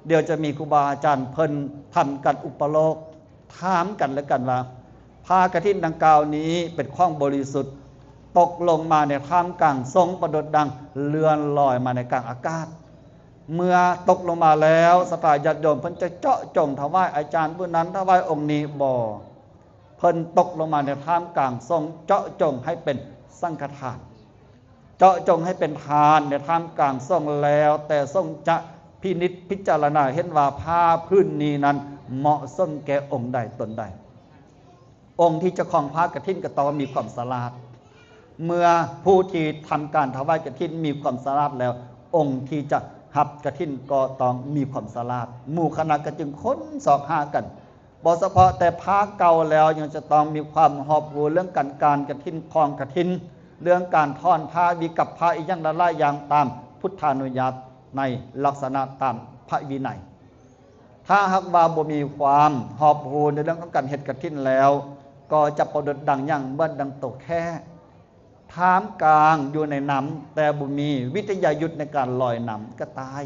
ດຽວຈະມີຄູບາອາຈານເພິ່ນທຳການອຸປະໂລກ ຖາມກັນແລະກັນວ່າ ຜ້າກະຖິນດັ່ງກ່າວນີ້ເປັນຂອງບໍລິສຸດ ຕົກລົງມາໃນທ່າມກາງສົງປະດຸດດັ່ງເລື່ອນລອຍມາໃນກາງອາກາດ. ເມື່ອຕົກລົງມາແລ້ວ ສັດທາຍາດໂຍມເພິ່ນຈະເຈາະຈົງຖວາຍອາຈານຜູ້ນັ້ນ ຖວາຍອົງນີ້ບໍ່? ເພິ່ນຕົກລົງມາໃນທ່າມກາງສົງ ເຈາະຈົງໃຫ້ເປັນສັງຄະທານ ເຈາະຈົງໃຫ້ເປັນທານໃນທ່າມກາງສົງ ແລ້ວແຕ່ສົງຈະພິນິດພິຈາລະນາເຫັນວ່າຜ້າຜືນນີ້ນັ້ນເໝາະສົມແກ່ອົງໃດຕົນໃດ. ອົງທີ່ຈະຄອງຜ້າກະຖິນກໍຕ້ອງມີຄວາມສະຫຼາດ. ເມື່ອຜູ້ທີ່ທຳການຖວາຍກະຖິນມີຄວາມສະຫຼາດແລ້ວ ອົງທີ່ຈະຮັບກະຖິນກໍຕ້ອງມີຄວາມສະຫຼາດ. ໝູ່ຄະນະກໍຈຶ່ງຄົ້ນຊອກຫາກັນ ບໍ່ສະເພາະແຕ່ຜ້າເກົ່າແລ້ວ ຍັງຈະຕ້ອງມີຄວາມຮອບຮູ້ເລື່ອງການການກະຖິນ ຄອງກະຖິນ, ເລື່ອງການຖອນຜ້າ ວິກັບຜ້າ ອີກຢ່າງຫຼາຍໆຢ່າງຕາມພຸດທານຸຍາດໃນລັກສະນະຕາມພະວິໄນ. ຖ້າຫາກວ່າບໍ່ມີຄວາມຮອບຮູ້ໃນເລື່ອງຂອງການເຮັດກະຖິນແລ້ວ ກໍຈະປະດຸດດັ່ງຫຍັງ? ເໝືອນດັ່ງໂຕແຂ້ ທ່າມກາງຢູ່ໃນນ້ຳ ແຕ່ບໍ່ມີວິທະຍາຍຸດໃນການລອຍນ້ຳກໍຕາຍ.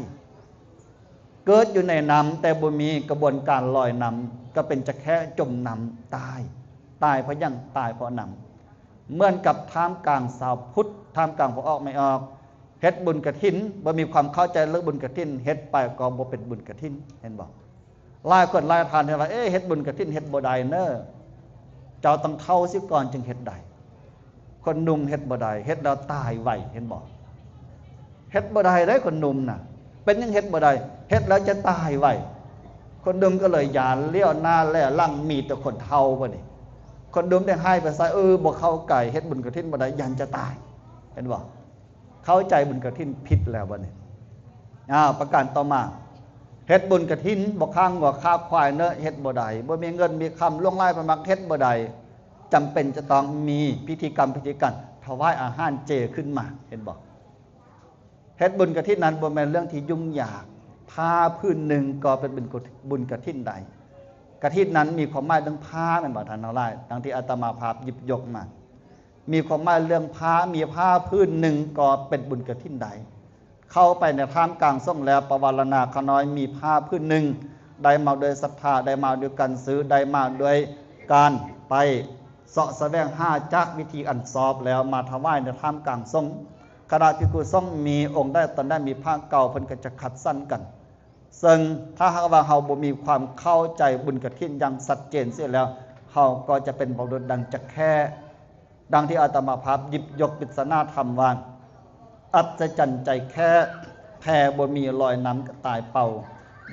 ເກີດຢູ່ໃນນ້ຳແຕ່ບໍ່ມີກະບວນການລອຍນ້ຳ ກໍເປັນຈະແຄ່ຈົມນ້ຳຕາຍ. ຕາຍເພາະຫຍັງ? ຕາຍເພາະນ້ຳ. ເໝືອນກັບທ່າມກາງຊາວພຸດ ທ່າມກາງພໍ່ອອກແມ່ອອກ ເຮັດບຸນກະຖິນ ບໍ່ມີຄວາມເຂົ້າໃຈເລື່ອງບຸນກະຖິນ ເຮັດໄປກໍບໍ່ເປັນບຸນກະຖິນ. ເຫັນບໍ່? ຫຼາຍຄົນຫຼາຍທ່ານເຫັນວ່າ ເອ ເຮັດບຸນກະຖິນເຮັດບໍ່ໄດ້ເນີ ເຈົ້າຕ້ອງເຖົ້າຊິກ່ອນຈຶ່ງເຮັດໄດ້. ຄົນໜຸ່ມເຮັດບໍ່ໄດ້ ເຮັດແລ້ວຕາຍໄວ ເຫັນບໍ່? ເຮັດບໍ່ໄດ້ເດ້ຄົນໜຸ່ມນະ. ເປັນຫຍັງເຮັດບໍ່ໄດ້? ເຮັດແລ້ວຈະຕາຍໄວ. ຄົນໜຸ່ມກໍເລີຍຢ້ານ ລ້ຽວໜ້າແລຫຼັງ ມີແຕ່ຄົນເຖົ້າບັດນີ້. ຄົນໜຸ່ມໄດ້ຫາຍໄປໃສ? ເອີ ບໍ່ເຂົ້າໃຈ ເຮັດບຸນກະຖິນບໍ່ໄດ້ ຢ້ານຈະຕາຍ. ເຫັນບໍ່? ເຂົ້າໃຈບຸນກະຖິນຜິດແລ້ວບັດນີ້. ອ້າວ ປະການຕໍ່ມາ ເຮັດບຸນກະຖິນ ບໍ່ຂ້າງົວຂ້າຄວາຍເນີ ເຮັດບໍ່ໄດ້. ບໍ່ມີເງິນມີຄຳ ຫຼວງຫຼາຍປານມັກ ເຮັດບໍ່ໄດ້. ຈຳເປັນຈະຕ້ອງມີພິທີກຳພິທີການ ຖວາຍອາຫານເຈຂຶ້ນມາ. ເຫັນບໍ່? ເຮັດບຸນກະຖິນນັ້ນບໍ່ແມ່ນເລື່ອງທີ່ຫຍຸ້ງຍາກ. ຜ້າຜືນໜຶ່ງກໍເປັນບຸນກະ ບຸນກະຖິນໄດ້. ກະຖິນນັ້ນມີຄວາມໝາຍເລື່ອງຜ້າ ແມ່ນບໍ່ທ່ານທັງຫຼາຍ? ດັ່ງທີ່ອາດຕະມາພາບຫຍິບຍົກມາ ມີຄວາມໝາຍເລື່ອງຜ້າ ມີຜ້າຜືນໜຶ່ງກໍເປັນບຸນກະຖິນໄດ້. ເຂົ້າໄປໃນທ່າມກາງສົງແລ້ວ ປະວາລະນາຂ້ານ້ອຍ ມີຜ້າຜືນໜຶ່ງ ໄດ້ມາດ້ວຍສັດທາ ໄດ້ມາດ້ວຍການຊື້ ໄດ້ມາດ້ວຍການໄປເສາະສະແຫວງຫາຈາກວິທີອັນຊອບແລ້ວ ມາຖວາຍໃນທ່າມກາງສົງ. ຄະນະພິກຂຸສົງມີອົງໃດຕົນໃດມີຜ້າເກົ່າ ເພິ່ນກໍຈະຄັດສັນກັນ. ເຊິ່ງຖ້າຫາກວ່າເຮົາບໍ່ມີຄວາມເຂົ້າໃຈບຸນກະຖິນຢ່າງຊັດເຈນເສຍແລ້ວ ເຮົາກໍຈະເປັນປະດຸດດັ່ງຈະແຂ້ ດັ່ງທີ່ອາດຕະມາພາບຫຍິບຍົກປິດສະໜາທຳວ່າ ອັດສະຈັນໃຈແຄ່ ແພບໍ່ມີລອຍນ້ຳກໍຕາຍເປົ່າ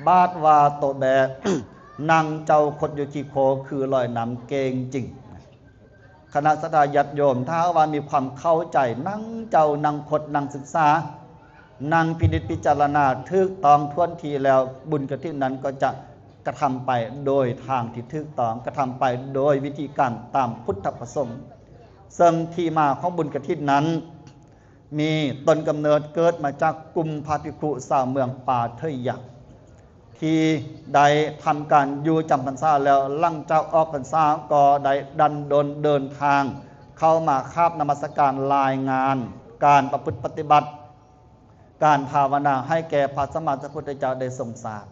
ບາດວ່າໂຕແບ ນັ່ງເຈົ້າຄົດຢູ່ຂີ້ໂຄ ຄືລອຍນ້ຳເກັ່ງຈິງ. ຄະນະສັດທາຍາດໂຍມ ຖ້າຫາກວ່າມີຄວາມເຂົ້າໃຈ ນັ່ງເຈົ້າ ນັ່ງຄົດ ນັ່ງສຶກສາ ນັ່ງພິນິດພິຈາລະນາຖືກຕ້ອງຖ້ວນທີແລ້ວ ບຸນກະຖິນນັ້ນກໍຈະກະທຳໄປໂດຍທາງທີ່ຖືກຕ້ອງ ກະທຳໄປໂດຍວິທີການຕາມພຸດທະປະສົງ. ເຊິ່ງທີ່ມາຂອງບຸນກະຖິນນັ້ນ ມີຕົ້ນກຳເນີດເກີດມາຈາກກຸ່ມພະພິກຂຸຊາວເມືອງປ່າເທີຍຍັກ ທີ່ໄດ້ທຳການຢູ່ຈຳພັນສາແລ້ວ ຫຼັງຈາກອອກພັນສາກໍໄດ້ດັນດົນເດີນທາງເຂົ້າມາຂາບນະມັດສະການລາຍງານການປະພຶດປະຕິບັດ ການພາວະນາໃຫ້ແກ່ພະສຳມາສຳພຸດທະເຈົ້າໄດ້ຊົງຊາບ.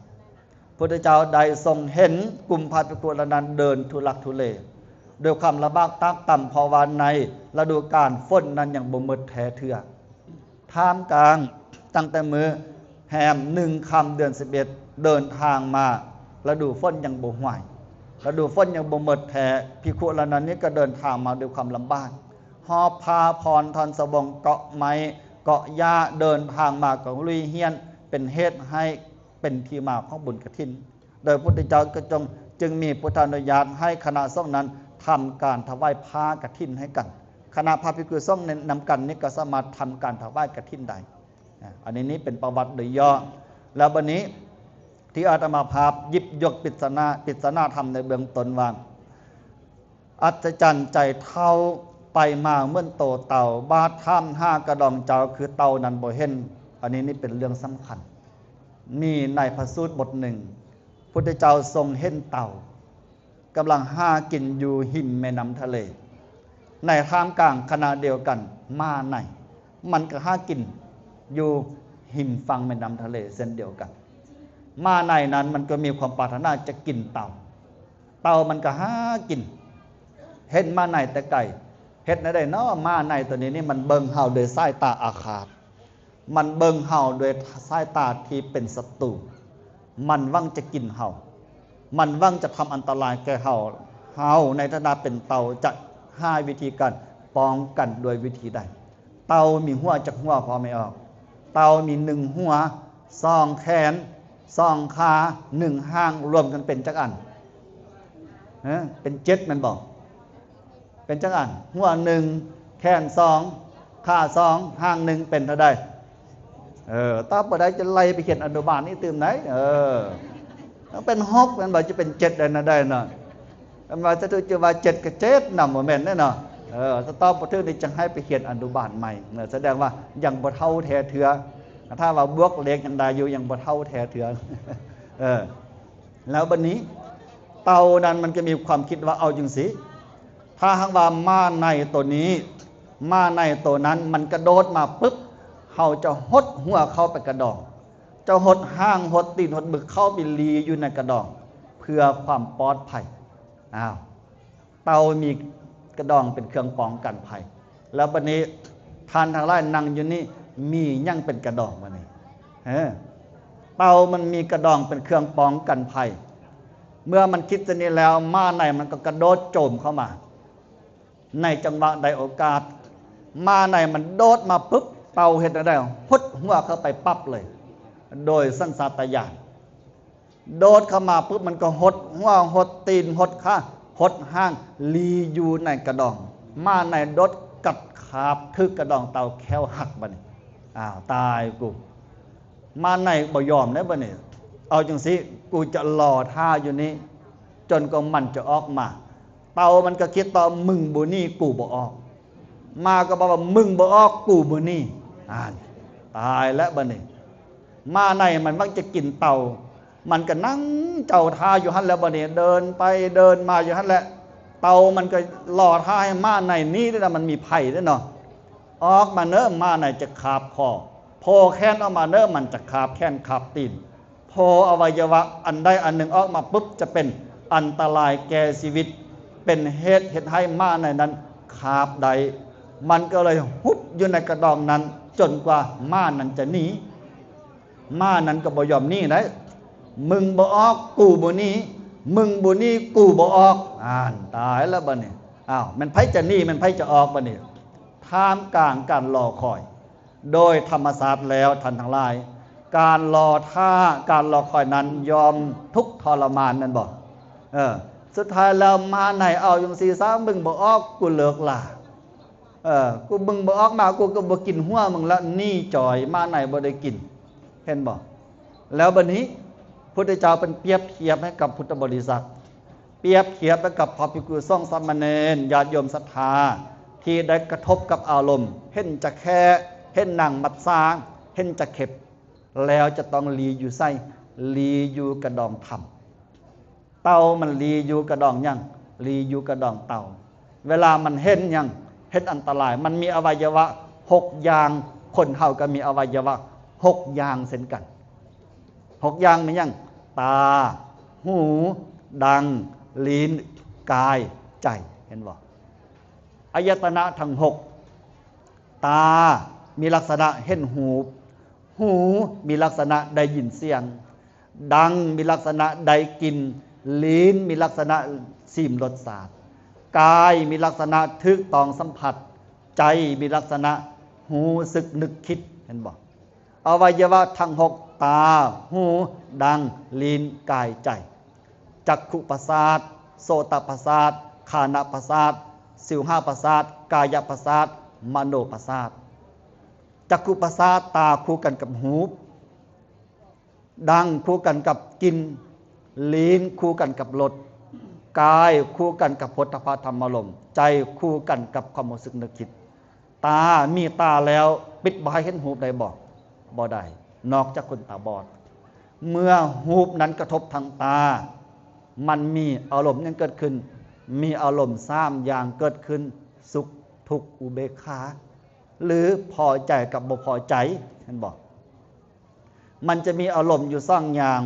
ພຸດທະເຈົ້າໄດ້ຊົງເຫັນກຸ່ມພະພິກຂຸເຫຼົ່ານັ້ນເດີນທຸລັກທຸເລ ດ້ວຍຄວາມລຳບາກຕາກຕ່ຳ ເພາະວ່າໃນລະດູການຝົນນັ້ນຍັງບໍ່ໝົດແທ້ເທື່ອ. ທ່າມກາງຕັ້ງແຕ່ມື້ແຮມໜຶ່ງຄ່ຳເດືອນສິບເອັດ ເດີນທາງມາ ລະດູຝົນຍັງບໍ່ຫວາຍ ລະດູຝົນຍັງບໍ່ໝົດແທ້ ພິກຂຸເຫຼົ່ານັ້ນນີ້ກໍເດີນທາງມາດ້ວຍຄວາມລຳບາກ ຫອບຜ້າຜ່ອນທ່ອນສະບົງ ເກາະໄມ້ເກາະຫຍ້າ ເດີນທາງມາກໍລຸຍຫ້ຽນ ເປັນເຫດໃຫ້ ເປັນທີ່ມາຂອງບຸນກະຖິນ ໂດຍພຸດທະເຈົ້າກໍຈົ່ງ ຈຶ່ງມີພຸດທານຸຍາດໃຫ້ຄະນະສົງນັ້ນທຳການຖວາຍຜ້າກະຖິນໃຫ້ກັນ. ຄະນະພະພິກຂຸສົງນຳກັນນີ້ກໍສາມາດທຳການຖວາຍກະຖິນໄດ້. ອາ ອັນນີ້ນີ້ເປັນປະຫວັດໂດຍຫຍໍ້. ແລ້ວບັດນີ້ທີ່ອາດຕະມາພາບຫຍິບຍົກປິດສະນາ ປິດສະນາທຳໃນເບື້ອງຕົ້ນວ່າ ອັດສະຈັນໃຈເຖົ້າ ໄປມາເໝືອນໂຕເຕົ່າ ບາດຖາມຫາກະດອງເຈົ້າ ຄືເຕົ່ານັ້ນບໍ່ເຫັນ. ອັນນີ້ນີ້ເປັນເລື່ອງສຳຄັນ. ມີໃນພະສູດບົດໜຶ່ງ ພຸດທະເຈົ້າຊົງເຫັນເຕົ່າກຳລັງຫາກິນຢູ່ຮິມແມ່ນ້ຳທະເລ. ໃນທ່າມກາງຂະນະດຽວກັນ ມ້າໄນ ມັນກໍຫາກິນຢູ່ຮິມຝັ່ງແມ່ນ້ຳທະເລເຊັ່ນດຽວກັນ. ມ້າໄນນັ້ນມັນກໍມີຄວາມປາດຖະໜາຈະກິນເຕົ່າ, ເຕົ່າມັນກໍຫາກິນ. ເຫັນມ້າໄນແຕ່ໄກ, ເຮັດແນວໃດເນາະ? ມ້າໄນຕົວນີ້ນີ້ມັນເບິ່ງເຮົາໂດຍສາຍຕາອາຄາດ, ມັນເບິ່ງເຮົາໂດຍສາຍຕາທີ່ເປັນສັດຕູ, ມັນຫວັງຈະກິນເຮົາ, ມັນຫວັງຈະທຳອັນຕະລາຍແກ່ເຮົາ. ເຮົາໃນຖານະເປັນເຕົ່າຈະຫາວິທີການປ້ອງກັນດ້ວຍວິທີໃດ? ເຕົ່າມີຫົວຈັກຫົວ ພໍ່ແມ່ອອກ? ເຕົ່າມີໜຶ່ງຫົວ, ສອງແຂນ, ສອງຂາ, ໜຶ່ງຫາງ, ລວມກັນເປັນຈັກອັນ? ເອີ ເປັນເຈັດແມ່ນບໍ່? ເປັນຈັກອັນ? ຫົວໜຶ່ງ, ແຂນສອງ, ຂາສອງ, ຫາງໜຶ່ງ ເປັນເທົ່າໃດ? ເອີ ຕອບບໍ່ໄດ້ຈະໄລ່ໄປຮຽນອະນຸບານອີກຕື່ມໃດ. ເອີ ມັນເປັນຫົກແມ່ນບໍ່? ຈະເປັນເຈັດໄດ້ແນວໃດເນາະ? ຄັນວ່າຈະຖືກຈະວ່າເຈັດກໍເຈັດນຳ ບໍ່ແມ່ນເດ້ເນາະ. ເອີ ຖ້າຕອບບໍ່ຖືກນີ້ຈັ່ງໃຫ້ໄປຮຽນອະນຸບານໃໝ່, ເອີ ສະແດງວ່າຍັງບໍ່ເຖົ້າແທ້ເທື່ອ. ຖ້າວ່າບວກເລກຍັງໄດ້ຢູ່, ຍັງບໍ່ເຖົ້າແທ້ເທື່ອ. ເອີ ແລ້ວບັດນີ້ເຕົ່ານັ້ນມັນກໍມີຄວາມຄິດວ່າ ເອົາຈັ່ງຊີ້, ຖ້າຫາກວ່າມ້າໄນໂຕນີ້, ມ້າໄນໂຕນັ້ນມັນກະໂດດມາປຶບ, ເຮົາຈະຫົດຫົວເຂົ້າໄປກະດອງ, ຈະຫົດຫາງ, ຫົດຕີນ, ຫົດບຶກເຂົ້າໄປລີ້ຢູ່ໃນກະດອງ ເພື່ອຄວາມປອດໄພ. ອ້າວ ເຕົ່າມີກະດອງເປັນເຄື່ອງປ້ອງກັນໄພ, ແລ້ວບັດນີ້ທ່ານທັງຫຼາຍນັ່ງຢູ່ນີ້ ມີຫຍັງເປັນກະດອງບັດນີ້? ເອີ ເຕົ່າມັນມີກະດອງເປັນເຄື່ອງປ້ອງກັນໄພ. ເມື່ອມັນຄິດເຊັ່ນນີ້ແລ້ວ, ມ້າໄນມັນກໍກະໂດດໂຈມເຂົ້າມາ. ໃນຈັງຫວະໃດໂອກາດ ມ້າໄນມັນໂດດມາປຶບ, ເຕົ່າເຮັດແນວໃດ? ຫົດຫົວເຂົ້າໄປປັບເລີຍ ໂດຍສັນຊາດຕະຍານ. ໂດດເຂົ້າມາປຶບ ມັນກໍຫົດຫົວ, ຫົດຕີນ, ຫົດຂາ, ຫົດຫາງ, ລີ້ຢູ່ໃນກະດອງ. ມ້າໄນໂດດກັດຄາບຖືກກະດອງເຕົ່າ, ແຂ້ວຫັກບັດນີ້. ອ້າວ ຕາຍກູ, ມ້າໄນບໍ່ຍອມເດ້ບັດນີ້. ເອົາຈັ່ງຊີ້, ກູຈະລໍຖ້າຢູ່ນີ້ຈົນກວ່າມັນຈະອອກມາ. ເຕົ່າມັນກໍຄິດຕໍ່, ມຶງບໍ່ໜີ ກູບໍ່ອອກ. ມ້າກໍບອກວ່າ ມຶງບໍ່ອອກ ກູບໍ່ໜີ. ອ່ານ ຕາຍແລ້ວບັດນີ້. ມ້າໄນມັນມັກຈະກິນເຕົ່າ, ມັນກໍນັ່ງເຈົ້າທ່າຢູ່ຫັ້ນແຫຼະບັດນີ້, ເດີນໄປເດີນມາຢູ່ຫັ້ນແຫຼະ. ເຕົ່າມັນກໍລໍຖ້າໃຫ້ມ້າໄນໜີເດ້ນະ, ມັນມີໄພເດ້ເນາະ. ອອກມາເນີ ມ້າໄນຈະຄາບຄໍ, ໂຜ່ແຂນອອກມາເນີ ມັນຈະຄາບແຂນຄາບຕີນ. ພໍອະໄວຍະວະອັນໃດອັນໜຶ່ງອອກມາປຶບ ຈະເປັນອັນຕະລາຍແກ່ຊີວິດ, ເປັນເຫດເຮັດໃຫ້ມ້າໃນນັ້ນຄາບໄດ້. ມັນກໍເລີຍຫຸບຢູ່ໃນກະດອງນັ້ນຈົນກວ່າມ້ານັ້ນຈະໜີ. ມ້ານັ້ນກໍບໍ່ຍອມໜີໄດ້. ມຶງບໍ່ອອກ ກູບໍ່ໜີ, ມຶງບໍ່ໜີ ກູບໍ່ອອກ. ອ່ານ ຕາຍແລ້ວບັດນີ້. ອ້າວ ແມ່ນໃຜຈະໜີ ແມ່ນໃຜຈະອອກບັດນີ້? ທ່າມກາງການລໍຄອຍ ໂດຍທຳມະຊາດແລ້ວທ່ານທັງຫຼາຍ, ການລໍຖ້າ ການລໍຄອຍນັ້ນຍ່ອມທຸກທໍລະມານແມ່ນບໍ່? ເອີ ສຸດທ້າຍແລ້ວມ້າໄນເອົາຈັ່ງຊີ້ຊະ, ມຶງບໍ່ອອກ ກູເລີກລາ. ເອີ ກູ ມຶງບໍ່ອອກມາ ກູກໍບໍ່ກິນຫົວມຶງລະ, ໜີຈ່ອຍ, ມ້າໄນບໍ່ໄດ້ກິນ. ເຫັນບໍ່? ແລ້ວບັດນີ້ ພຸດທະເຈົ້າເພິ່ນປຽບທຽບໃຫ້ກັບພຸດທະບໍລິສັດ, ປຽບທຽບໃຫ້ກັບພະພິກຂຸສົງສາມະເນນ ຍາດໂຍມສັດທາ ທີ່ໄດ້ກະທົບກັບອາລົມ ເຫັນຈະແຂ້, ເຫັນໜັງມັດສາ, ເຫັນຈະເຂັບ, ແລ້ວຈະຕ້ອງລີ້ຢູ່ໃສ? ລີ້ຢູ່ກະດອງທຳ. ເຕົ່າມັນລີ້ຢູ່ກະດອງຫຍັງ? ລີ້ຢູ່ກະດອງເຕົ່າ. ເວລາມັນເຫັນຫຍັງ? ເຫັນອັນຕະລາຍ. ມັນມີອະໄວຍະວະຫົກຢ່າງ, ຄົນເຮົາກໍມີອະໄວຍະວະຫົກຢ່າງເຊັ່ນກັນ. ຫົກຢ່າງມີຫຍັງ? ຕາ, ຫູ, ດັງ, ລີ້ນ, ກາຍ, ໃຈ. ເຫັນບໍ່? ອາຍະຕະນະທັງຫົກ. ຕາມີລັກສະນະເຫັນຮູບ, ຫູມີລັກສະນະໄດ້ຍິນສຽງ, ດັງມີລັກສະນະໄດ້ກິ່ນ, ລີ້ນມີລັກສະນະຊີມລົດຊາດ, ກາຍມີລັກສະນະຖືກຕ້ອງສຳຜັດ, ໃຈມີລັກສະນະຮູ້ສຶກນຶກຄິດ. ເຫັນບໍ່? ອະໄວຍະວະທັງຫົກ, ຕາ, ຫູ, ດັງ, ລີ້ນ, ກາຍ, ໃຈ, ຈັກຂຸປະສາດ, ໂສຕະປະສາດ, ຄານະປະສາດ, ຊິວຫາປະສາດ, ກາຍະປະສາດ, ມະໂນປະສາດ. ຈັກຂຸປະສາດ, ຕາຄູ່ກັນກັບຮູບ, ດັງຄູ່ກັນກັບກິ່ນ, ລີ້ນຄູ່ກັນກັບລົດ, ກາຍຄູ່ກັນກັບໂພດຖະພະທຳມາລົມ, ໃຈຄູ່ກັນກັບຄວາມຮູ້ສຶກນຶກຄິດ. ຕາ, ມີຕາແລ້ວປິດບໍ່ໃຫ້ເຫັນຮູບໄດ້ບໍ່? ບໍ່ໄດ້, ນອກຈາກຄົນຕາບອດ. ເມື່ອຮູບນັ້ນກະທົບທາງຕາ, ມັນມີອາລົມຫຍັງເກີດຂຶ້ນ? ມີອາລົມສາມຢ່າງເກີດຂຶ້ນ, ສຸກ, ທຸກ, ອຸເບກຂາ, ຫຼື ພໍໃຈກັບບໍ່ພໍໃຈ, ເຫັນບໍ່? ມັນຈະມີອາລົມຢູ່ສອງຢ່າງ,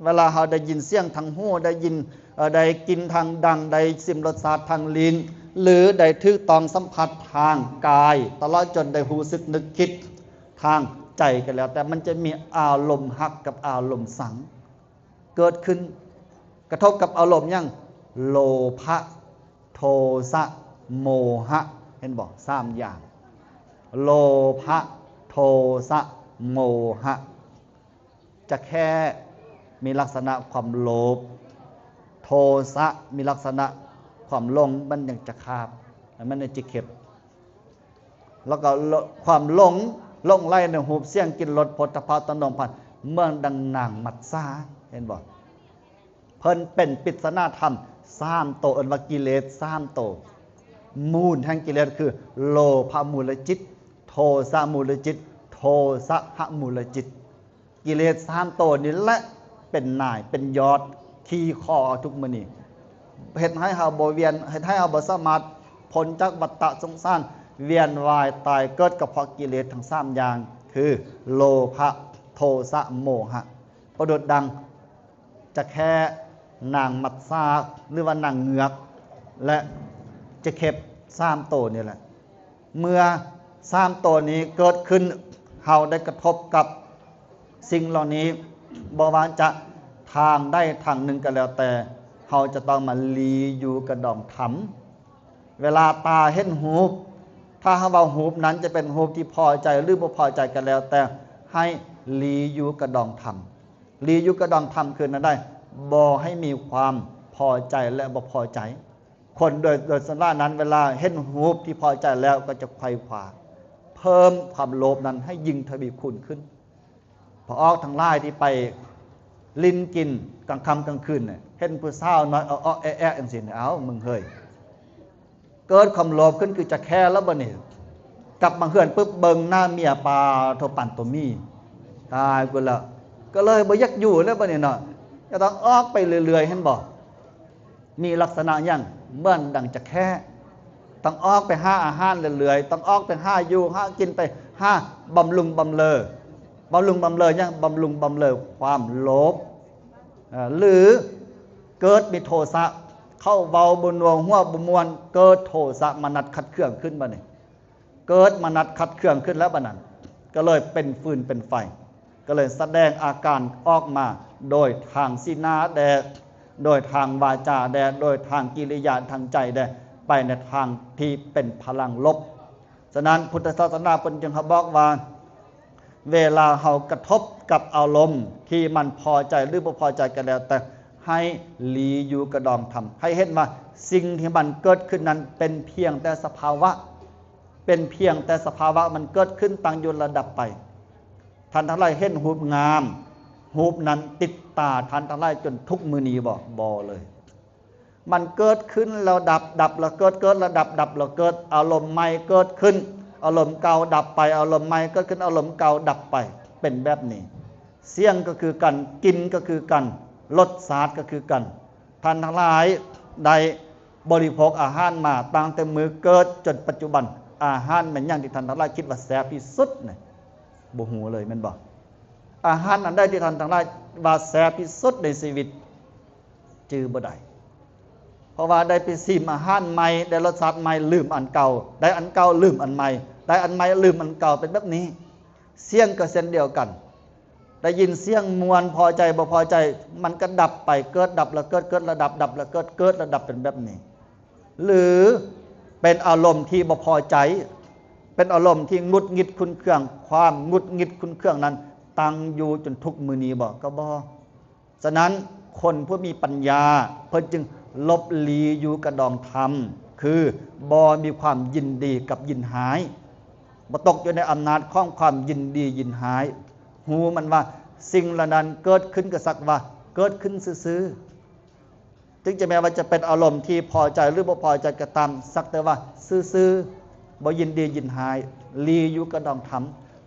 ເວລາເຮົາໄດ້ຍິນສຽງທາງຫູ, ໄດ້ຍິນ, ເອີ, ໄດ້ກິ່ນທາງດັງ, ໄດ້ຊິມລົດຊາດທາງລີ້ນ ຫຼື ໄດ້ຖືກຕ້ອງສຳຜັດທາງກາຍ, ຕະຫຼອດຈົນໄດ້ຮູ້ສຶກນຶກຄິດທາງໃຈກໍແລ້ວແຕ່, ມັນຈະມີອາລົມຮັກກັບອາລົມຊັງເກີດຂຶ້ນ, ກະທົບກັບອາລົມຫຍັງ? ໂລພະ, ໂທສະ, ໂມຫະ. ເຫັນບໍ່? ສາມຢ່າງ. ໂລພະ, ໂທສະ, ໂມຫະ. ຈະແຄ່ມີລັກສະນະຄວາມໂລບ, ໂທສະມີລັກສະນະຄວາມຫຼົງ, ມັນຍັງຈະຄາບ, ມັນຍັງຈະເຂັບ. ແລ້ວກໍຄວາມຫຼົງ, ຫຼົງໄຫຼໃນຮູບ, ສຽງ, ກິ່ນ, ລົດ, ໂຜດຖະພະ, ຕະໜົມພັນ, ເໝືອນດັ່ງນາງມັດສາ. ເຫັນບໍ່? ເພິ່ນເປັນປິດສະໜາທຳສາມໂຕ, ເອີ້ນວ່າກິເລດສາມໂຕ. ມູນແຫ່ງກິເລດຄືໂລພະມູນລະຈິດ, ໂທສະມູນລະຈິດ, ໂທສະຫະມູນລະຈິດ. ກິເລດສາມໂຕນີ້ແຫຼະເປັນນາຍ, ເປັນຍອດ, ຂີ່ຄໍເອົາທຸກມື້ນີ້, ເຮັດໃຫ້ເຮົາບໍ່ວຽນ, ເຮັດໃຫ້ເຮົາບໍ່ສາມາດພົ້ນຈາກວັດຕະສົງສານ ວຽນວ່າຍຕາຍເກີດ, ກໍເພາະກິເລດທັງສາມຢ່າງ ຄືໂລພະ, ໂທສະ, ໂມຫະ. ປະດຸດດັ່ງຈະແຄ່, ນາງມັດສາ ຫຼືວ່ານາງເງືອກ ແລະ ຈະເຂັບ ສາມໂຕນີ້ແຫຼະ. ເມື່ອສາມໂຕນີ້ເກີດຂຶ້ນ, ເຮົາໄດ້ກະທົບກັບສິ່ງເຫຼົ່ານີ້, ບໍ່ວ່າຈະທາງໃດທາງໜຶ່ງກໍແລ້ວແຕ່, ເຮົາຈະຕ້ອງມາຫຼີຢູ່ກະດອງທຳ. ເວລາຕາເຫັນຮູບ, ຖ້າຫາກວ່າຮູບນັ້ນຈະເປັນຮູບທີ່ພໍໃຈ ຫຼື ບໍ່ພໍໃຈກໍແລ້ວແຕ່, ໃຫ້ຫຼີຢູ່ກະດອງທຳ. ຫຼີຢູ່ກະດອງທຳຄືແນວໃດ? ບໍ່ໃຫ້ມີຄວາມພໍໃຈ ແລະ ບໍ່ພໍໃຈ. ຄົນໂດຍ, ໂດຍສ່ວນຫຼາຍນັ້ນ ເວລາເຫັນຮູບທີ່ພໍໃຈແລ້ວ ກໍຈະໄຂວ່ຄວ້າເພີ່ມຄວາມໂລບນັ້ນໃຫ້ຍິ່ງທະວີຄູນຂຶ້ນ. ພໍ່ອອກທັງຫຼາຍທີ່ໄປຫຼິ້ນກິນກາງຄ່ຳກາງຄືນ, ເຫັນຜູ້ສາວນ້ອຍເອາະໆແອະໆຈັ່ງຊີ້, ເອົ້າ ມຶງເຮີ້ຍ ເກີດຄວາມໂລບຂຶ້ນຄືຈະແຄ່ແລ້ວບັດນີ້, ກັບມາເຮືອນປຶບເບິ່ງໜ້າເມຍ ປາໂທ ປານໂຕໝີ່, ຕາຍກູລະ, ກໍເລີຍບໍ່ຢາກຢູ່ແລ້ວບັດນີ້ເນາະ, ຈະຕ້ອງອອກໄປເລື້ອຍໆ ເຫັນບໍ່? ມີລັກສະນະຫຍັງ? ເໝືອນດັ່ງຈະແຄ່, ຕ້ອງອອກໄປຫາອາຫານເລື້ອຍໆ, ຕ້ອງອອກໄປຫາຢູ່ຫາກິນ, ໄປຫາບຳລຸງບຳເລີ. ບຳລຸງບຳເລີຫຍັງ? ບຳລຸງບຳເລີຄວາມໂລບ ເອີ ຫຼື ເກີດມີໂທສະ, ເຂົາເວົ້າບໍ່ນົວ ຫົວບໍ່ມ່ວນ, ເກີດໂທສະມະນັດຂັດເຄືອງຂຶ້ນບັດນີ້, ເກີດມະນັດຂັດເຄືອງຂຶ້ນແລ້ວບັດນັ້ນ, ກໍເລີຍເປັນຟືນເປັນໄຟ, ກໍເລີຍສະແດງອາການອອກມາໂດຍທາງສີໜ້າແດ່, ໂດຍທາງວາຈາແດ່, ໂດຍທາງກິລິຍາທາງໃຈແດ່, ໄປໃນທາງທີ່ເປັນພະລັງລົບ. ສະນັ້ນ ພຸດທະສາສະໜາເພິ່ນຈຶ່ງເຮົາບອກວ່າ ເວລາເຮົາກະທົບກັບອາລົມທີ່ມັນພໍໃຈ ຫຼື ບໍ່ພໍໃຈກໍແລ້ວແຕ່, ໃຫ້ຫຼີຢູ່ກະດອງທຳ, ໃຫ້ເຫັນວ່າສິ່ງທີ່ມັນເກີດຂຶ້ນນັ້ນເປັນພຽງແຕ່ສະພາວະ, ເປັນພຽງແຕ່ສະພາວະ, ມັນເກີດຂຶ້ນ, ຕັ້ງຢູ່ ແລ້ວດັບໄປ. ທ່ານທັງຫຼາຍເຫັນຮູບງາມ, ຮູບນັ້ນຕິດຕາທ່ານທັງຫຼາຍຈົນທຸກມື້ນີ້ບໍ່? ບໍ່ເລີຍ. ມັນເກີດຂຶ້ນແລ້ວດັບ, ດັບແລ້ວເກີດ, ເກີດແລ້ວດັບ, ດັບແລ້ວເກີດ, ອາລົມໃໝ່ເກີດຂຶ້ນ, ອາລົມເກົ່າດັບໄປ, ອາລົມໃໝ່ເກີດຂຶ້ນ, ອາລົມເກົ່າດັບໄປ, ເປັນແບບນີ້. ສຽງກໍຄືກັນ, ກິ່ນກໍຄືກັນ, ລົດຊາດກໍຄືກັນ. ທ່ານທັງຫຼາຍໄດ້ບໍລິໂພກອາຫານມາຕັ້ງແຕ່ມື້ເກີດຈົນປັດຈຸບັນ, ອາຫານແມ່ນຫຍັງທີ່ທ່ານທັງຫຼາຍຄິດວ່າແຊບທີ່ສຸດນະ? ບໍ່ຮູ້ເລີຍແມ່ນບໍ່? ອາຫານອັນໃດທີ່ທ່ານທັງຫຼາຍວ່າແຊບທີ່ສຸດໃນຊີວິດ? ຈື່ບໍ່ໄດ້. ເພາະວ່າໄດ້ໄປຊິມອາຫານໃໝ່, ໄດ້ລົດຊາດໃໝ່, ລືມອັນເກົ່າ, ໄດ້ອັນເກົ່າ, ລືມອັນໃໝ່, ໄດ້ອັນໃໝ່, ລືມອັນເກົ່າ, ເປັນແບບນີ້. ສຽງກໍເຊັ່ນດຽວກັນ, ໄດ້ຍິນສຽງມ່ວນ, ພໍໃຈ, ບໍ່ພໍໃຈ, ມັນກໍດັບໄປ, ເກີດດັບແລ້ວເກີດ, ເກີດແລ້ວດັບ, ດັບແລ້ວເກີດ, ເກີດແລ້ວດັບ, ເປັນແບບນີ້. ຫຼື ເປັນອາລົມທີ່ບໍ່ພໍໃຈ, ເປັນອາລົມທີ່ຫງຸດຫງິດຂຸ້ນເຄືອງ, ຄວາມຫງຸດຫງິດຂຸ້ນເຄືອງນັ້ນຕັ້ງຢູ່ຈົນທຸກມື້ນີ້ບໍ່? ກໍບໍ່. ສະນັ້ນ ຄົນຜູ້ມີປັນຍາເພິ່ນຈຶ່ງຫຼົບຫຼີຢູ່ກະດອງທຳ, ຄືບໍ່ມີຄວາມຍິນດີກັບຍິນຮ້າຍ, ບໍ່ຕົກຢູ່ໃນອຳນາດຂອງຄວາມຍິນດີຍິນຮ້າຍ, ຮູ້ມັນວ່າສິ່ງເຫຼົ່ານັ້ນເກີດຂຶ້ນກໍສັກວ່າເກີດຂຶ້ນຊື່ໆ. ເຖິງຈະແມ່ນວ່າຈະເປັນອາລົມທີ່ພໍໃຈ ຫຼື ບໍ່ພໍໃຈກໍຕາມ, ສັກແຕ່ວ່າຊື່ໆ, ບໍ່ຍິນດີຍິນຮ້າຍ, ຫຼີຢູ່ກະດອງທຳ,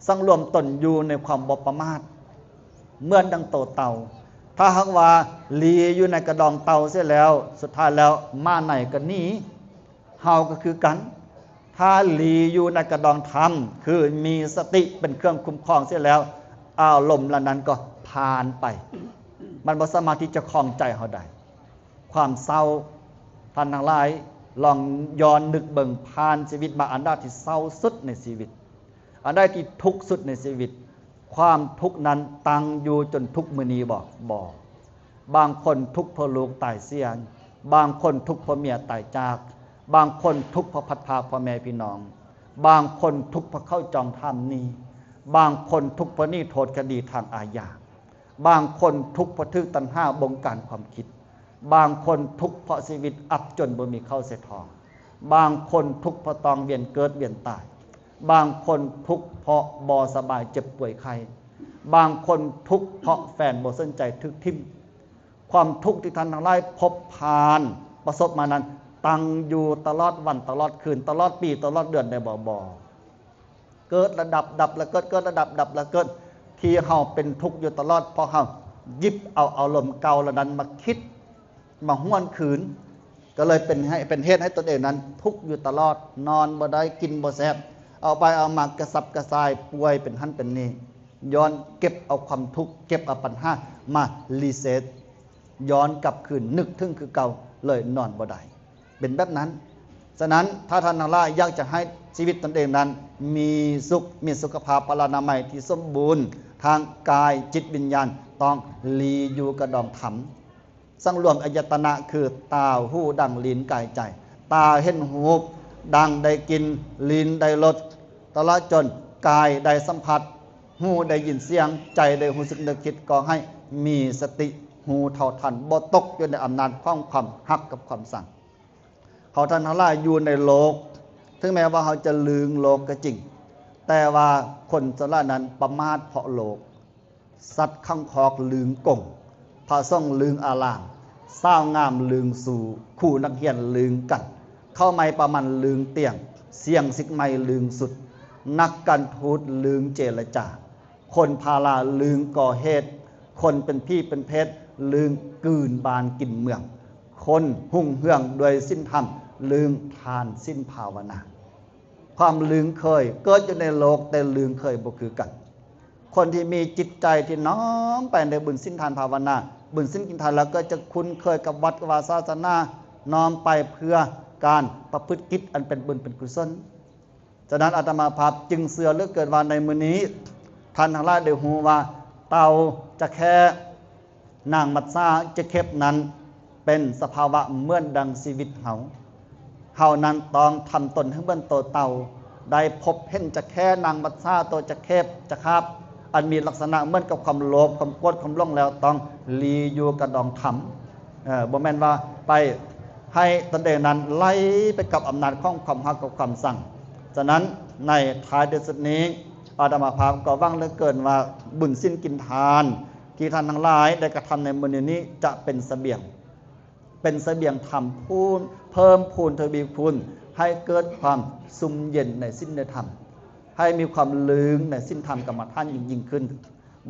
ສັງລວມຕົນຢູ່ໃນຄວາມບໍ່ປະໝາດ ເໝືອນດັ່ງໂຕເຕົ່າ. ຖ້າຫາກວ່າຫຼີຢູ່ໃນກະດອງເຕົ່າເສຍແລ້ວ, ສຸດທ້າຍແລ້ວໝາໃນກໍໜີ, ເຮົາກໍຄືກັນ. ຖ້າຫຼີຢູ່ໃນກະດອງທຳ, ຄືມີສະຕິເປັນເຄື່ອງຄຸ້ມຄອງເສຍແລ້ວ, ອາລົມເຫຼົ່ານັ້ນກໍຜ່ານໄປ. ມັນບໍ່ສາມາດທີ່ຈະຄອງໃຈເຮົາໄດ້. ຄວາມເສົ້າ, ທ່ານທັງຫຼາຍລອງຍ້ອນນຶກເບິ່ງ ຜ່ານຊີວິດມາ ອັນໃດທີ່ເສົ້າສຸດໃນຊີວິດ, ອັນໃດທີ່ທຸກສຸດໃນຊີວິດ? ຄວາມທຸກນັ້ນຕັ້ງຢູ່ຈົນທຸກມື້ນີ້ບໍ່? ບໍ່. ບາງຄົນທຸກເພາະລູກຕາຍເສຍ, ບາງຄົນທຸກເພາະເມຍຕາຍຈາກ, ບາງຄົນທຸກເພາະພັດພາກພໍ່ແມ່ພີ່ນ້ອງ, ບາງຄົນທຸກເພາະເຂົາຈອງຖາມໜີ້, ບາງຄົນທຸກເພາະໜີ້ໂທດຄະດີທາງອາຍາ, ບາງຄົນທຸກເພາະຖືກຕັນຫາບົງການຄວາມຄິດ, ບາງຄົນທຸກເພາະຊີວິດອັບຈົນບໍ່ມີເຂົ້າໃສ່ທ້ອງ, ບາງຄົນທຸກເພາະຕ້ອງວຽນເກີດວຽນຕາຍ, ບາງຄົນທຸກເພາະບໍ່ສະບາຍເຈັບປ່ວຍໄຂ້, ບາງຄົນທຸກເພາະແຟນບໍ່ສົນໃຈຖືກຖິ້ມ. ຄວາມທຸກທີ່ທ່ານທັງຫຼາຍພົບຜ່ານປະສົບມານັ້ນ ຕັ້ງຢູ່ຕະຫຼອດວັນຕະຫຼອດຄືນ ຕະຫຼອດປີຕະຫຼອດເດືອນໄດ້ບໍ່? ບໍ່. ເກີດລະດັບ ດັບລະເກີດ ເກີດລະດັບ ດັບລະເກີດ. ທີ່ເຮົາເປັນທຸກຢູ່ຕະຫຼອດ ເພາະເຮົາຢິບເອົາອາລົມເກົ່າເຫຼົ່ານັ້ນມາຄິດ ມາຫວນຄືນ ກໍເລີຍເປັນໃຫ້ ເປັນເຫດໃຫ້ຕົນເອງນັ້ນທຸກຢູ່ຕະຫຼອດ, ນອນບໍ່ໄດ້ ກິນບໍ່ແຊບ, ເອົາໄປເອົາມາກະສັບກະສ່າຍ ປ່ວຍເປັນຫັ້ນເປັນນີ້ ຍ້ອນເກັບເອົາຄວາມທຸກ ເກັບເອົາບັນຫາມາຣີເຊັດ ຍ້ອນກັບຄືນ ນຶກເຖິງຄືເກົ່າ ເລີຍນອນບໍ່ໄດ້ ເປັນແບບນັ້ນ. ສະນັ້ນ ຖ້າທ່ານທັງຫຼາຍຢາກຈະໃຫ້ຊີວິດຕົນເອງນັ້ນມີສຸກ ມີສຸຂະພາບພະລານາໄມທີ່ສົມບູນ ທາງກາຍ ຈິດ ວິນຍານ ຕ້ອງລີຢູ່ກະດອງທຳ. ສັງລວມອາຍະຕະນະ ຄືຕາ, ຫູ, ດັງ, ລີ້ນ, ກາຍ, ໃຈ. ຕາເຫັນຮູບ, ດັງໄດ້ກິ່ນ, ລີ້ນໄດ້ລົດ, ຕະຫຼອດຈົນກາຍໄດ້ສຳຜັດ, ຫູໄດ້ຍິນສຽງ, ໃຈໄດ້ຮູ້ສຶກນຶກຄິດ, ກໍໃຫ້ມີສະຕິຮູ້ເທົ່າທັນ, ບໍ່ຕົກຢູ່ໃນອຳນາດຂອງຄວາມຮັກກັບຄວາມຊັງ. ເຮົາທ່ານທັງຫຼາຍຢູ່ໃນໂລກ, ເຖິງແມ້ວ່າເຮົາຈະລຶ້ງໂລກກໍຈິງ, ແຕ່ວ່າຄົນສ່ວນຫຼາຍນັ້ນປະໝາດເພາະໂລກ. ສັດຂັງຄອກລຶ້ງກົງ, ພະສົງລຶ້ງອາລາມ, ສາວງາມລຶ້ງຊູ, ຄູນັກຮຽນລຶ້ງກັນ, ເຂົ້າໃໝ່ປາມັນລຶ້ງຕຽງ, ສຽງສິກໄໝລຶ້ງສຸດ, ນັກການທູດລຶ້ງເຈລະຈາ, ຄົນພາລາລຶ້ງກໍ່ເຫດ, ຄົນເປັນຜີເປັນເພດລຶ້ງກືນບ້ານກິນເມືອງ, ຄົນຮຸ່ງເຮືອງດ້ວຍສິນທຳລຶ້ງທານສິນພາວະນາ. ຄວາມລຶ້ງເຄີຍເກີດຢູ່ໃນໂລກ, ແຕ່ລຶ້ງເຄີຍບໍ່ຄືກັນ. ຄົນທີ່ມີຈິດໃຈທີ່ນ້ອມໄປໃນບຸນສິນທານພາວະນາ, ບຸນສິນກິນທານ ແລ້ວກໍຈະຄຸ້ນເຄີຍກັບວັດວາສາສະໜາ, ນ້ອມໄປເພື່ອການປະພຶດກິດອັນເປັນບຸນເປັນກຸສົນ. ສະນັ້ນ ອາດຕະມາພາບຈຶ່ງເຊື່ອເຫຼືອເກີນວ່າ ໃນມື້ນີ້ທ່ານທັງຫຼາຍໄດ້ຮູ້ວ່າ ເຕົ່າຈະແຂ້ ນາງມັດສາຈະເຂັບນັ້ນ ເປັນສະພາວະເໝືອນດັ່ງຊີວິດເຮົາ. ເຮົານັ້ນຕ້ອງທຳຕົນໃຫ້ເໝືອນໂຕເຕົ່າ, ໄດ້ພົບເຫັນຈະແຂ້ ນາງມັດສາ ໂຕຈະເຂັບ ຈະຄາບ ອັນມີລັກສະນະເໝືອນກັບຄວາມໂລບ, ຄວາມໂກດ, ຄວາມຫຼົງແລ້ວ ຕ້ອງລີ້ຢູ່ກະດອງທຳ. ເອີ ບໍ່ແມ່ນວ່າໄປໃຫ້ຕົນເອງນັ້ນໄຫຼໄປກັບອຳນາດຂອງຄວາມຮັກກັບຄວາມຊັງ. ສະນັ້ນ ໃນທ້າຍທີ່ສຸດນີ້ ອາດຕະມາພາບກໍຫວັງເຫຼືອເກີນວ່າ ບຸນສິນກິນທານ ທີ່ທ່ານທັງຫຼາຍໄດ້ກະທຳໃນມື້ນີ້ນີ້ ຈະເປັນສະບຽງ, ເປັນສະບຽງທຳພູນ, ເພີ່ມພູນທະວີຄູນ ໃຫ້ເກີດຄວາມຊຸ່ມເຢັນໃນສິນໃນທຳ, ໃຫ້ມີຄວາມລຶ້ງໃນສິນທຳກຳມະຖານຍິ່ງໆຂຶ້ນ.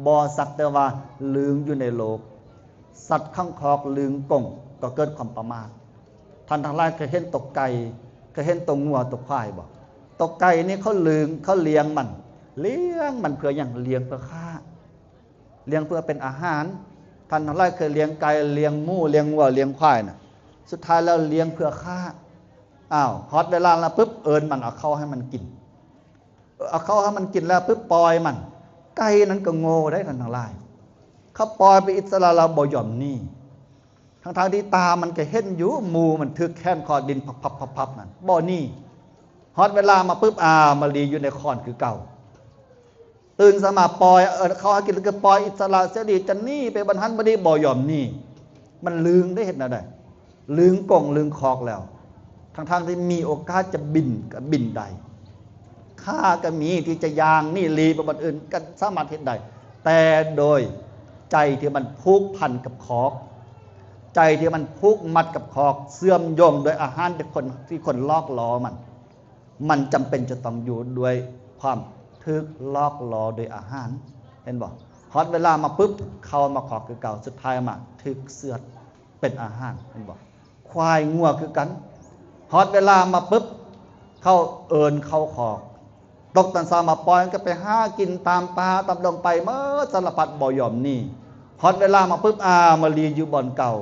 ບໍ່ສັກແຕ່ວ່າລຶ້ງຢູ່ໃນໂລກ, ສັດຂັງຄອກລຶ້ງກົງກໍເກີດຄວາມປະໝາດ. ທ່ານທັງຫຼາຍເຄີຍເຫັນຕົວໄກ່, ເຄີຍເຫັນຕົວງົວ, ຕົວຄວາຍບໍ່? ຕົວໄກ່ນີ້ເຂົາລຶ້ງ, ເຂົາລ້ຽງມັນ, ລ້ຽງມັນເພື່ອຫຍັງ? ລ້ຽງເພື່ອຂ້າ. ລ້ຽງເພື່ອເປັນອາຫານ. ທ່ານທັງຫຼາຍເຄີຍລ້ຽງໄກ່, ລ້ຽງໝູ, ລ້ຽງງົວ, ລ້ຽງຄວາຍນະ? ສຸດທ້າຍແລ້ວລ້ຽງເພື່ອຂ້າ. ອ້າວ, ຮອດເວລາແລ້ວປຶບ ເອີ້ນມັນເອົາເຂົ້າໃຫ້ມັນກິນ. ເອີ, ເອົາເຂົ້າໃຫ້ມັນກິນແລ້ວປຶບ ປ່ອຍມັນ. ໄກ່ນັ້ນກໍໂງ່ເດ້ທ່ານທັງຫຼາຍ. ເຂົາປ່ອຍໄປອິດສະຫຼະແລ້ວບໍ່ຍອມໜີ. ທັງໆທີ່ຕາມັນກໍເຫັນຢູ່ ໝູມັນຖືກແຂວນຄໍດິນພັບໆໆໆນັ້ນ, ບໍ່ໜີ. ຮອດເວລາມາປຶບ ອ້າວ, ມາລີ້ຢູ່ໃນຄອກຄືເກົ່າ. ຕື່ນເຊົ້າມາປ່ອຍ, ເອີ, ເຂົາໃຫ້ກິນແລ້ວກໍປ່ອຍອິດສະຫຼະເສລີ, ຈະໜີໄປບ່ອນຫັ້ນບ່ອນນີ້ ບໍ່ຍອມໜີ. ມັນລຶ້ງໄດ້ເຮັດແນວໃດ? ລຶ້ງກົງລຶ້ງຄອກແລ້ວ. ທັງໆທີ່ມີໂອກາດຈະບິນກໍບິນໄດ້. ຂາກໍມີທີ່ຈະຍ່າງໜີລີ້ໄປບ່ອນອື່ນກໍສາມາດເຮັດໄດ້. ແຕ່ໂດຍໃຈທີ່ມັນຜູກພັນກັບຄອກ, ໃຈທີ່ມັນຜູກມັດກັບຄອກ, ເຊື່ອມໂຍງໂດຍອາຫານທີ່ຄົນ, ທີ່ຄົນຫຼອກຫຼໍມັນ. ມັນຈຳເປັນຈະຕ້ອງຢູ່ດ້ວຍຄວາມຖືກຫຼອກຫຼໍໂດຍອາຫານ, ເຫັນບໍ່? ຮອດເວລາມາປຶບ ເຂົ້າມາຄອກຄືເກົ່າ, ສຸດທ້າຍມາຖືກເຊືອດເປັນອາຫານ, ເຫັນບໍ່? ຄວາຍງົວຄືກັນ, ຮອດເວລາມາປຶບ ເຂົາເອີ້ນເຂົ້າຄອກ, ຕົກຕອນເຊົ້າມາປ່ອຍ ມັນກໍໄປຫາກິນຕາມປ່າຕາມດົງໄປໝົດສາລະພັດ, ບໍ່ຍອມໜີ. ຮອດເວລາມາປຶບ ອ້າວ ມາລີຢູ່ບ່ອນເກົ່າ.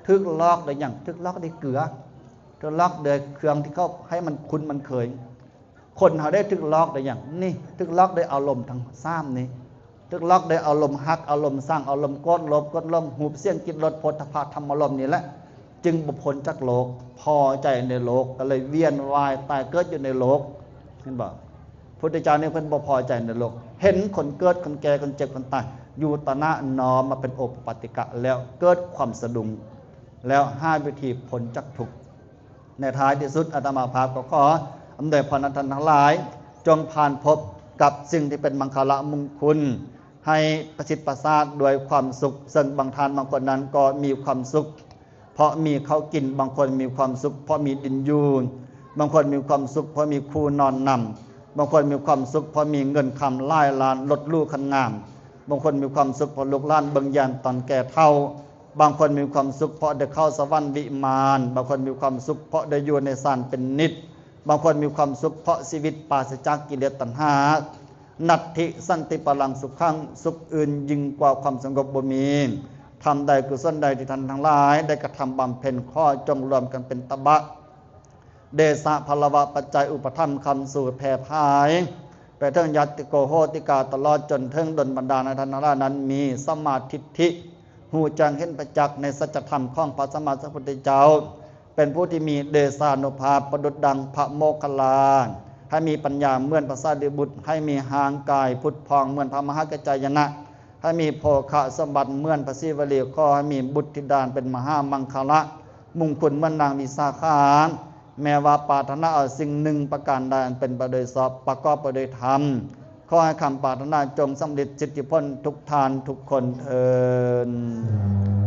ຖືກຫຼອກໂດຍຫຍັງ? ຖືກຫຼອກໂດຍເກືອ, ຖືກຫຼອກໂດຍເຄື່ອງທີ່ເຂົາໃຫ້ມັນຄຸ້ນມັນເຄີຍ. ຄົນເຮົາໄດ້ຖືກຫຼອກໂດຍຫຍັງ? ນີ້ ຖືກຫຼອກໂດຍອາລົມທັງສາມນີ້. ຖືກຫຼອກໂດຍອາລົມຮັກ, ອາລົມຊັງ, ອາລົມໂກດ, ໂລບ, ໂກດ, ຫຼົງ, ຮູບ, ສຽງ, ກິ່ນ, ລົດ, ໂຜດຖະພະ, ທຳມາລົມນີ້ແຫຼະ ຈຶ່ງບໍ່ພົ້ນຈາກໂລກ, ພໍໃຈໃນໂລກ, ກໍເລີຍວຽນວ່າຍຕາຍເກີດຢູ່ໃນໂລກ. ເຫັນບໍ່? ພຸດທະເຈົ້ານີ້ເພິ່ນບໍ່ພໍໃຈໃນໂລກ, ເຫັນຄົນເກີດ, ຄົນແກ່, ຄົນເຈັບ, ຄົນຕາຍ ຢູ່ຕໍ່ໜ້າ, ນ້ອມມາເປັນໂອປະປາຕິກະ ແລ້ວເກີດຄວາມສະດຸ້ງ, ແລ້ວຫາວິທີພົ້ນຈາກທຸກ. ໃນທ້າຍທີ່ສຸດ ອາດຕະມາພາບກໍຂໍອຳນວຍພອນໃຫ້ທ່ານທັງຫຼາຍ ຈົ່ງຜ່ານພົບກັບສິ່ງທີ່ເປັນມັງຄະລະມຸງຄຸນ ໃຫ້ປະສິດປະສາດດ້ວຍຄວາມສຸກ, ເຊິ່ງບາງທ່ານບາງຄົນນັ້ນກໍມີຄວາມສຸກເພາະມີເຂົ້າກິນ, ບາງຄົນມີຄວາມສຸກເພາະມີດິນຢູ່, ບາງຄົນມີຄວາມສຸກເພາະມີຄູ່ນອນນຳ, ບາງຄົນມີຄວາມສຸກເພາະມີເງິນຄຳຫຼາຍລ້ານ, ລົດຫຼູຄັນງາມ, ບາງຄົນມີຄວາມສຸກເພາະລູກຫຼານເບິ່ງແຍງຕອນແກ່ເຖົ້າ, ບາງຄົນມີຄວາມສຸກເພາະໄດ້ເຂົ້າສະຫວັນວິມານ, ບາງຄົນມີຄວາມສຸກເພາະໄດ້ຢູ່ໃນສານເປັນນິດ, ບາງຄົນມີຄວາມສຸກເພາະຊີວິດປາສະຈາກກິເລດຕັນຫາ. ນັດຖິສັນຕິປະລັງສຸຂັງ, ສຸກອື່ນຍິ່ງກວ່າຄວາມສະຫງົບບໍ່ມີ. ທຳໃດ, ກຸສົນໃດທີ່ທ່ານທັງຫຼາຍໄດ້ກະທຳບຳເພັນ, ຂໍຈົ່ງລວມກັນເປັນຕະບະ ເດຊະພະລະວະປັດໄຈອຸປະຖຳຄ້ຳຊູແຜ່ຜາຍ ໄປເຖິງຍາຕິໂກໂຫຕິກາ ຕະຫຼອດຈົນເຖິງດົນບັນດານໃຫ້ທ່ານທັງຫຼາຍນັ້ນມີສຳມາທິດຖິ, ຮູ້ແຈ້ງເຫັນປະຈັກໃນສັດຈະທຳຂອງພະສຳມາສຳພຸດທະເຈົ້າ, ເປັນຜູ້ທີ່ມີເດຊານຸພາບປະດຸດດັ່ງພະໂມກຄັນລາ, ໃຫ້ມີປັນຍາເໝືອນພະສາລີບຸດ, ໃຫ້ມີຮ່າງກາຍຜຸດຜ່ອງເໝືອນພະມະຫາກັດຈາຍະນະ, ໃຫ້ມີໂພຄະສົມບັດເໝືອນພະສີວະລີ, ຂໍໃຫ້ມີບຸດທິດາເປັນມະຫາມັງຄະລະມຸງຄຸນເໝືອນນາງວິສາຂາ. ແມ້ວ່າປາດຖະໜາເອົາສິ່ງໜຶ່ງປະການໃດອັນເປັນໄປໂດຍຊອບ, ປະກອບໄປໂດຍທຳ, ຂໍໃຫ້ຄຳປາດຖະໜາຈົ່ງສຳເລັດສິດທິຜົນທຸກທ່ານທຸກຄົນເທີ້ນ.